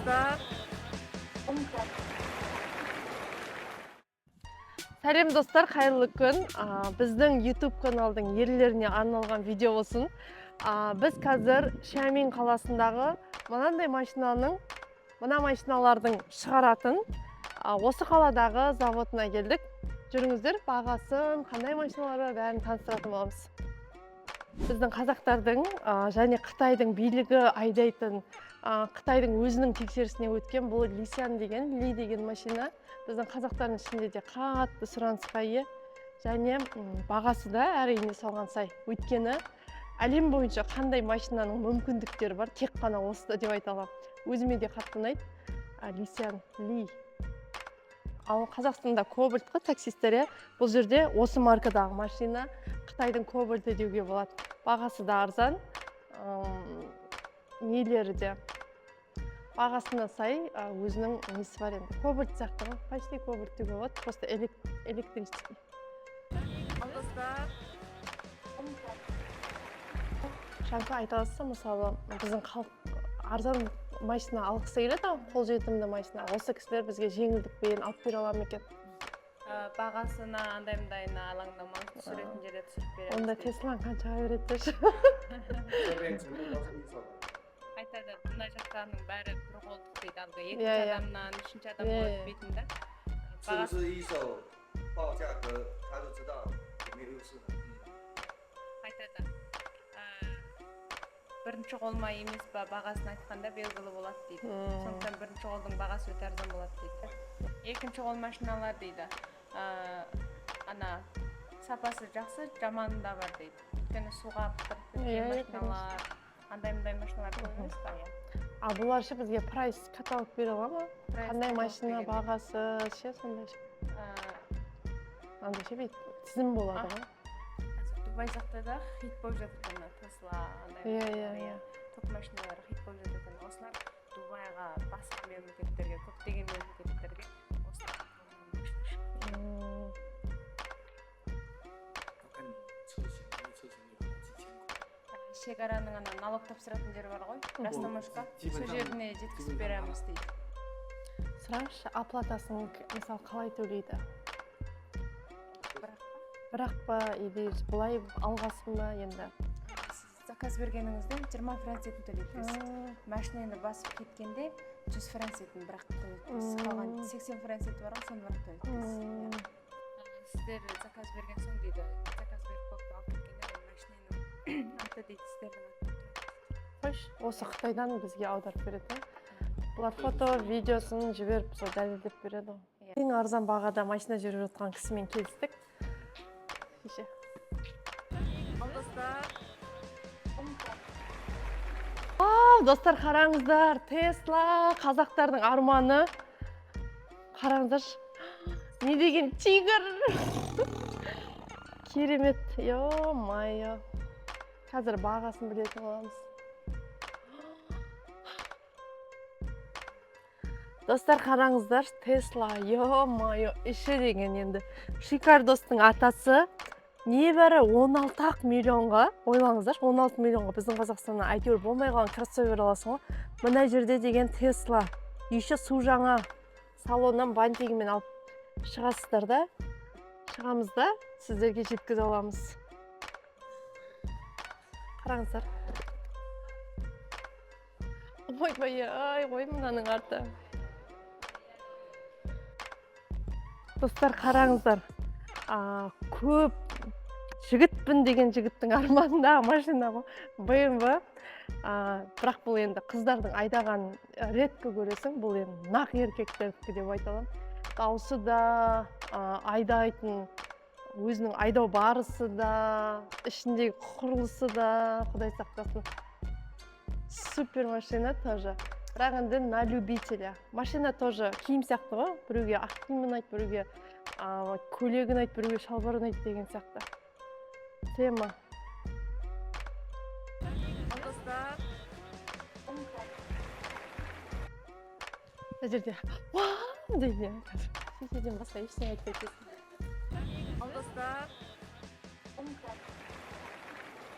Достар. Сәлем, достар, қайырлы күн. Біздің YouTube каналдың ерлеріне арналған видео болсын. Біз қазір Шямин қаласындағы мынандай машинаның, мына машиналардың шығаратын осы қаладағы заводына келдік. Жүріңіздер, бағасын, қандай машиналар бар, бәрін таныстыратын боламыз. Біздің қазақтардың және Қытайдың билігі айдайтын, Қытайдың өзінің тексерісіне өткен бұл Лисян деген, Ли деген машина біздің қазақтардың ішінде де қатты сұранысқа ие және бағасы да әрине соған сай. Өйткені әлем бойынша қандай машинаның мүмкіндіктері бар, тек қана осыда деп айта аламын. Өзіме де қатты ұнайды. Лисян Ли. Ал Қазақстанда Кобальт қой таксисттер, иә. Бұл жерде осы маркадағы машина Қытайдың Кобальты деуге болады. Бағасы да арзан, нелері де бағасына сай, өзінің несі бар енді. Кобальт сияқты ғой, почти Кобальт деуге болады, просто электрический. Ал, достар. Жанка, айта аласыз ба, мысалы, біздің халық арзан машина алғысы келеді ғой, қолжетімді машина. Осы кісілер бізге жеңілдікпен алып бере ала ма екен? Бағасына андай мындайына алаңдамаңыз, түсіретін жерде түсіріп береміз Онда дейді. Тесланы қаншаға береді деші? 这边全部都是一手的。 Айтады, мына жақтағының бәрі бір қолдық дейді, әлгі екінші Иә, иә. адамнан үшінші адамға Иә, иә. өтпейтін да. 是不是一手报价格，他就知道有没有优势了。 Айтады, бірінші қол ма емес па, бағасын айтқанда белгілі болады дейді. Сондықтан бірінші қолдың бағасы өте арзан болады дейді. Екінші қол машиналар дейді, ана сапасы жақсы, жаманы да бар дейді, өйткені суға бітіріп кеткен Иә, иә, машиналар, андай мындай машиналар көп емес па, иә. А бұлар ше, бізге прайс каталог бере ала ма? Прайс Қандай каталог машина дегенде, бағасы ше, сондай ше? Андай ше, бүйтіп тізім болады ғой. Қазір Дубай жақта да хит болып жатыр екен мына Тесла, андай Иә, мындай, иә, иә. Топ машиналар хит болып жатыр екен. Осылар Дубайға, басқа мемлекеттерге, көптеген мемлекеттерге осылар машина шығады. 要看你车型，因为车型有好几千款。 Шекараның ана налог тапсыратын жері бар ғой, растаможка,基本 сол 上 жеріне жеткізіп 基本上 береміз дейді. Сұраңызшы, оплатасын мысалы қалай төлейді? Бірақ Бірақ па или былай алғасын ба енді? Сіз заказ бергеніңізде 20 процентін төлейді. Машинаны басып кеткенде 100 процентін бірақ төлейді. Қалған 80 проценті бар ғой, соны бірақ төлейді. Иә. Сіздер заказ берген соң дейді, заказ беріп болып алып кеткенде ол машинаның аты дейді сіздердің атынан тұрады. Қойшы, осы Қытайдан бізге аударып береді, иә? Бұлар фото, видеосын жіберіп, сол дәлелдеп береді ғой. Иә. Ең арзан бағада машина жүріп жатқан кісімен келістік. Кеше. Ал, достар. Ау, достар, қараңыздар, Тесла, қазақтардың арманы. Қараңыздаршы, не деген тигр! Керемет, ё-моё. Қазір бағасын білетін боламыз. Достар, қараңыздар, Тесла, ё-моё, іші деген енді шикардостың атасы. Небәрі 16 ақ миллионға, ойлаңыздаршы, 16 миллионға біздің Қазақстаннан әйтеуір болмай қалған кроссовер аласың ғой. Мына жерде деген Тесла, еще су жаңа салоннан бантигімен алып шығасыздар да, шығамыз да, сіздерге жеткізе аламыз. Қараңыздар. Ойбай, ай, ой, мынаның арты. Достар, қараңыздар. Көп жігітпін деген жігіттің арманындағы машина ғой, BMW. Бірақ бұл енді қыздардың айдағанын редко көресің, бұл енді нақ еркектердікі деп айта аламын. Дауысы да, айдайтын өзінің айдау барысы да, ішіндегі құрылысы да, құдай сақтасын. Супер машина тоже. Бірақ енді на любителя. Машина тоже киім сияқты ғой, біреуге ақ киім ұнайды, біреуге көйлек ұнайды, біреуге шалбар ұнайды деген сияқты. Тема. Ал, достар. Мына жерде вау дейді. Қазір шешеден басқа ештеңе айтпайды.